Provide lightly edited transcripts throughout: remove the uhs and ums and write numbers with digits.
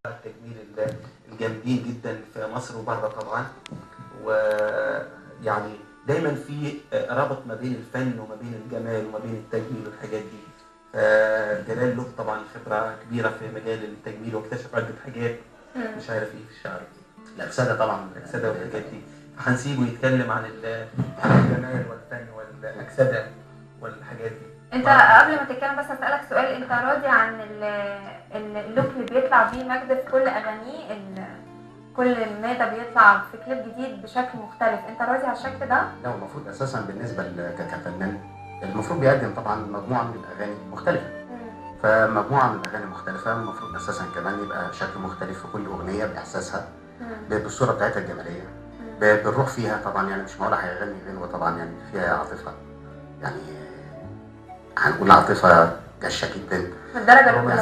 التجميل الجامدين جدا في مصر وبره طبعا. ويعني دايما في رابط ما بين الفن وما بين الجمال وما بين التجميل والحاجات دي. فجلال له طبعا خبره كبيرة في مجال التجميل، واكتشف عده حاجات مش عارف ايه في الشعر، الاكسدة طبعا، الاكسدة والحاجات دي. فهنسيبه يتكلم عن الجمال والفن والاكسده والحاجات دي. انت قبل ما تتكلم بس اسالك سؤال، انت راضي عن ال look اللي بيطلع بيه مجد في كل اغانيه؟ كل مادة بيطلع في كليب جديد بشكل مختلف، انت راضي على الشكل ده؟ لا، المفروض اساسا بالنسبة كفنان المفروض بيقدم طبعا مجموعة من الاغاني مختلفة. فمجموعه من الاغاني مختلفة المفروض اساسا كمان يبقى شكل مختلف في كل اغنية باحساسها، بالصورة بتاعتها الجمالية، بالروح فيها طبعا. يعني مش معقول هيغني غنوه طبعا يعني فيها عاطفة، يعني هنقول عاطفة جشه جدا من الدرجة الاولى.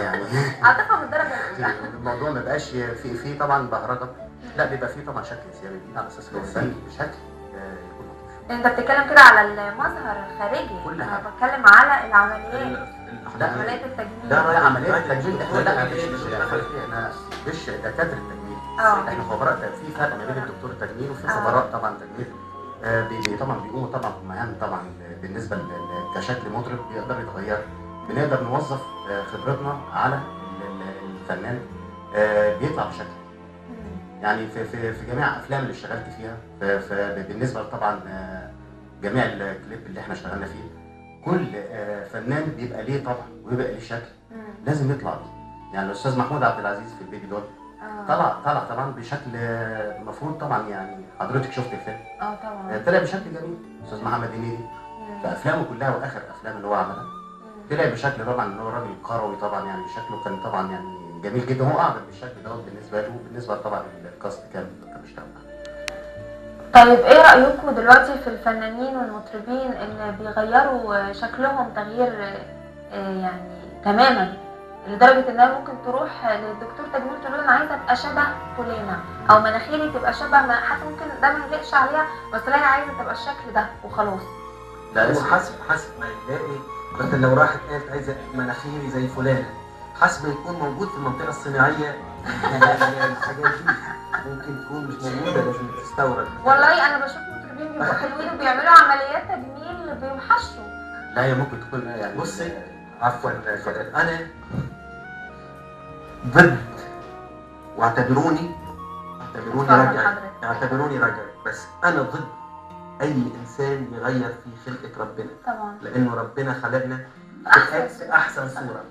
يعني عاطفة من الدرجة الاولى. الموضوع ما بقاش في طبعا بهرجة، لا بيبقى فيه طبعا شكل انسيابي على اساس هو فن بشكل يكون لطيف. انت بتتكلم كده على المظهر الخارجي، كل حاجة. انا بتكلم على العمليات، لا عمليات التجميل. لا عمليات التجميل احنا لا احنا مش دكاترة التجميل، احنا خبراء. في فرق ما بين الدكتور التجميل وفي خبراء طبعا تجميل. طبعا بيقوموا طبعا بمهام طبعا بالنسبة كشكل مطرب بيقدر يتغير، بنقدر نوظف خبرتنا على الفنان بيطلع بشكل. يعني في في في جميع الافلام اللي اشتغلت فيها، بالنسبة طبعا جميع الكليب اللي احنا اشتغلنا فيه، كل فنان بيبقى ليه طبع وبيبقى ليه شكل لازم يطلع بيه. يعني الاستاذ محمود عبد العزيز في البيبي دول طلع طبعا بشكل المفروض طبعا، يعني حضرتك شفت الفيلم. طبعا طلع بشكل جميل. استاذ محمد هنيدي في افلامه كلها واخر افلام اللي هو عملها طلع بشكل طبعا ان هو راجل قروي طبعا، يعني شكله كان طبعا يعني جميل جدا. هو اعجب بالشكل دوت بالنسبة له وبالنسبة طبعا لل cast كان بيشتغل معاه. طيب ايه رايكم دلوقتي في الفنانين والمطربين اللي بيغيروا شكلهم تغيير يعني تماما، لدرجة انها ممكن تروح للدكتور تجميل تقول له انا عايزه ابقى شبه فلانه، او مناخيري تبقى شبه، ما حتى ممكن ده ما يليقش عليها، بس لا هي عايزه تبقى الشكل ده وخلاص. لا هو حسب ما يلاقي. مثلا لو راحت قالت عايزه مناخيري زي فلانه، حسب ما يكون موجود في المنطقة الصناعية الحاجات دي ممكن تكون مش موجودة، لازم تستورد. والله انا بشوف مطربين بيبقوا حلوين وبيعملوا عمليات تجميل بيوحشوا. لا هي ممكن تكون يعني بصي عفوا انا ضد، واعتبروني راجعي، اعتبروني راجعي، بس انا ضد اي انسان يغير في خلقه ربنا طبعا، لانه ربنا خلقنا في احسن صوره.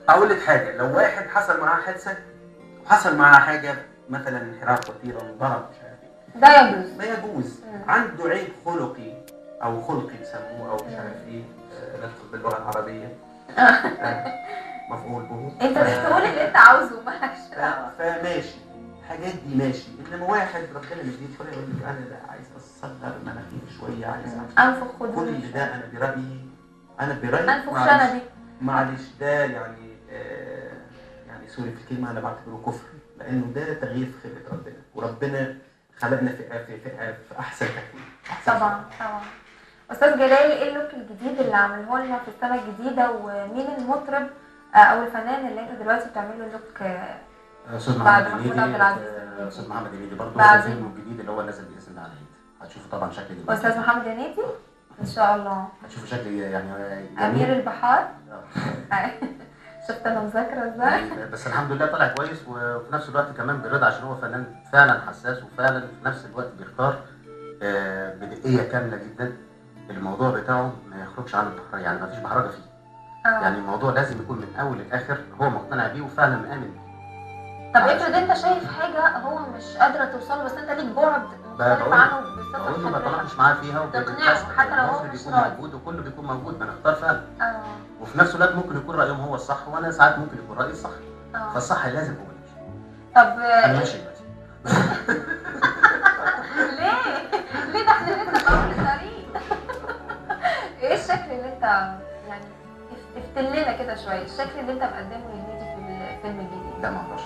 اقول لك حاجة، لو واحد حصل معاه حادثه وحصل معاه حاجة مثلا انحراف وتيرة وانضرب مش عارف ايه، ده يجوز، ما يجوز. عنده عيب خلقي او خلقي بيسموه او مش عارف ايه، ندخل باللغة العربية مفعول به. انت بتقول اللي انت عاوزه مالكش دعوه. فماشي الحاجات دي ماشي، انما واحد ربنا مديه شوية يقول لك انا لا عايز اصغر مناخيري شوية، عايز انفخ خدودي، كل ده انا برايي انفخ شنبي، معلش ده يعني يعني sorry في الكلمة، انا بعتبره كفر، لانه ده تغيير في خلقه ربنا، وربنا خلقنا في في في, في احسن تكوين. طبعا طبعا. استاذ جلال، ايه ال look الجديد اللي عمله لنا في السنة الجديدة، ومين المطرب او الفنان اللي انت دلوقتي بتعمل له look؟ استاذ محمد هنيدي. استاذ محمد هنيدي برضه الفيلم الجديد اللي هو نازل باذن الله على العيد، هتشوفوا طبعا شكل جديد. استاذ محمد هنيدي ان شاء الله هتشوفوا شكل يعني جميل. امير البحار. شفت انا مذاكرة ازاي؟ بس الحمد لله طلع كويس، وفي نفس الوقت كمان برضا عشان هو فنان فعلا حساس، وفعلا في نفس الوقت بيختار بدقيه كاملة جدا. الموضوع بتاعه ما يخرجش عن البحر، يعني ما فيش بحرجه فيه. يعني الموضوع لازم يكون من اول للاخر هو مقتنع بيه وفعلا مآمن بيه. طب افرض انت شايف حاجة هو مش قادرة توصله، بس انت ليك بعد مختلف عنه بصفة بقول له ما طلعتش معاه فيها، وتقنعه حتى لو هو مش بيكون موجود وكله بيكون موجود، بنختار فعلا. وفي نفس الوقت ممكن يكون رايهم هو الصح، وانا ساعات ممكن يكون رايي الصح. فالصح لازم هو اللي يمشي. طب انا ماشي دلوقتي. ليه؟ ليه ده احنا لسه في اول الطريق. ايه الشكل اللي انت يعني افتن لنا كده شوية، الشكل اللي انت مقدمه لهنيدي في الفيلم الجديد؟ لا ما اقدرش.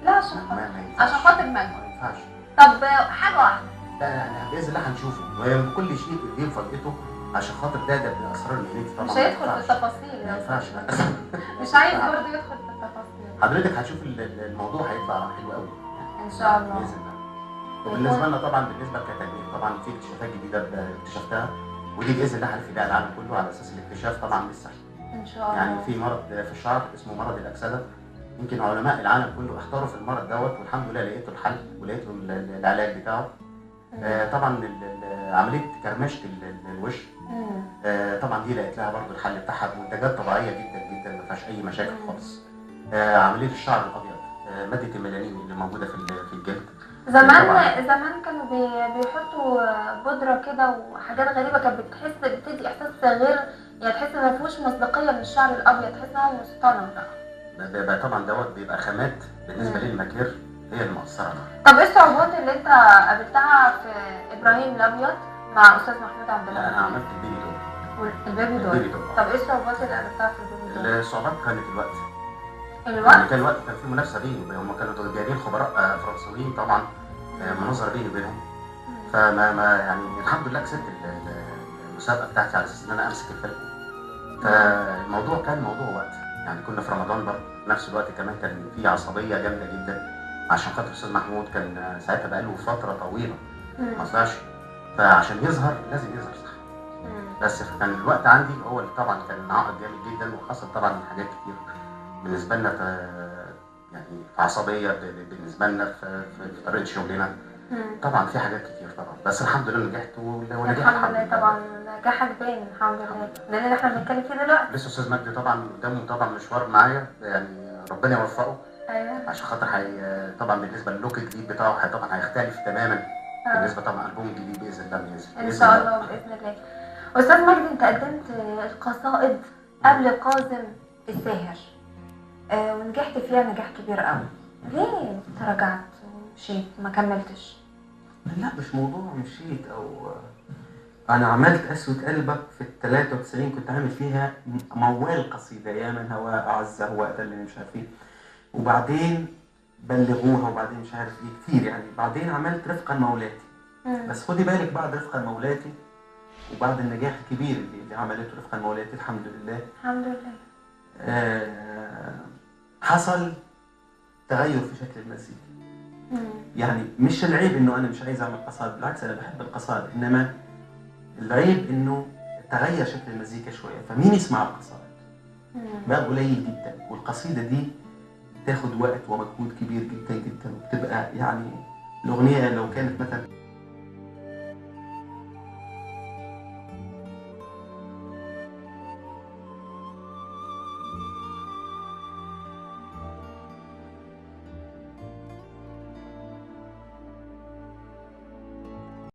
لا عشان خاطر عشان خاطر مجد ما ينفعش. طب حاجة واحدة. لا لا باذن الله هنشوفه، وكل شيء ليه مفاجئته عشان خاطر ده من اسرار مهنتي طبعا. مش هيدخل في التفاصيل. ما ينفعش. مش عايز برضه يدخل في التفاصيل. حضرتك هتشوف الموضوع هيطلع حلو قوي يعني ان شاء الله باذن الله. وبالنسبة لنا طبعا بالنسبة كتجميل طبعا في اكتشافات جديدة اكتشفتها، ودي باذن الله هنفيد بيها العالم كله على اساس الاكتشاف طبعا مش سهل ان شاء الله. يعني في مرض في الشعر اسمه مرض الاكسدة، يمكن علماء العالم كله احتاروا في المرض دوت، والحمد لله لقيت له الحل ولقيت له العلاج بتاعه. طبعا عملية كرمشه الوش طبعا دي لقيت لها برضو الحل بتاعها بمنتجات طبيعية جدا جدا ما فيهاش اي مشاكل خالص. عملية الشعر الابيض، مادة الميلانين اللي موجودة في الجلد. زمان كانوا بيحطوا بودره كده وحاجات غريبة، كانت بتحس بتدي احساس غير، يعني تحس ان ما فيهوش مصداقية من الشعر الابيض، تحس ان هو مصطنع. طبعا دوت بيبقى خامات بالنسبة للماكير هي اللي مقصرة معاها. طب ايه الصعوبات اللي انت قابلتها في ابراهيم الابيض مع استاذ محمود عبد العزيز؟ لا انا عملت البيبي دول. البيبي دول. طب ايه الصعوبات اللي قابلتها في البيبي دول؟ الصعوبات كانت الوقت. الوقت؟ يعني كان الوقت كان في منافسه بيني وبينهم، هم كانوا جايبين خبراء فرنساويين طبعا، مناظرة بيني وبينهم. فما ما يعني الحمد لله كسبت المسابقة بتاعتي على اساس ان انا امسك الفيلم. فالموضوع كان موضوع وقت، يعني كنا في رمضان برضه، في نفس الوقت كمان كان في عصبية جامدة جدا عشان خاطر الاستاذ محمود، كان ساعتها بقى له فترة طويلة ما طلعش، فعشان يظهر لازم يظهر صح. بس كان الوقت عندي هو اللي طبعا كان عائق جامد جدا، وحصل طبعا حاجات كتير بالنسبة لنا يعني في عصبية بالنسبة لنا في طريقه شغلنا. طبعا في حاجات كتير طبعا، بس الحمد لله نجحت ونجحت الحمد لله. طبعا نجاحك باين الحمد لله، لان احنا بنتكلم فيه دلوقتي. لسه استاذ مجدي طبعا قدامه طبعا مشوار معايا، يعني ربنا يوفقه. ايوه عشان خاطر طبعا بالنسبة لل look الجديد بتاعه طبعا هيختلف تماما. بالنسبة طبعا البوم الجديد باذن الله ينزل ان شاء الله باذن الله. استاذ مجدي انت قدمت القصائد قبل قاسم الساهر ونجحت فيها نجاح كبير قوي، ليه تراجعت ومشيت ما كملتش؟ لا مش موضوع مشيت، او انا عملت قسوة قلبك في ال 93، كنت عامل فيها موال قصيدة يا من هو اعزه وقتل مش عارف ايه، وبعدين بلغوها، وبعدين مش عارف ايه كتير يعني. بعدين عملت رفقا مولاتي. بس خدي بالك بعد رفقا مولاتي وبعد النجاح الكبير اللي عملته رفقا مولاتي الحمد لله الحمد لله، حصل تغير في شكل المزيكا. يعني مش العيب انه انا مش عايز اعمل قصائد، بالعكس انا بحب القصائد، انما العيب انه تغير شكل المزيكا شوية، فمين يسمع القصائد؟ بقى قليل جدا، والقصيده دي تاخد وقت ومجهود كبير جدا جدا، وبتبقى يعني الاغنية لو كانت مثلا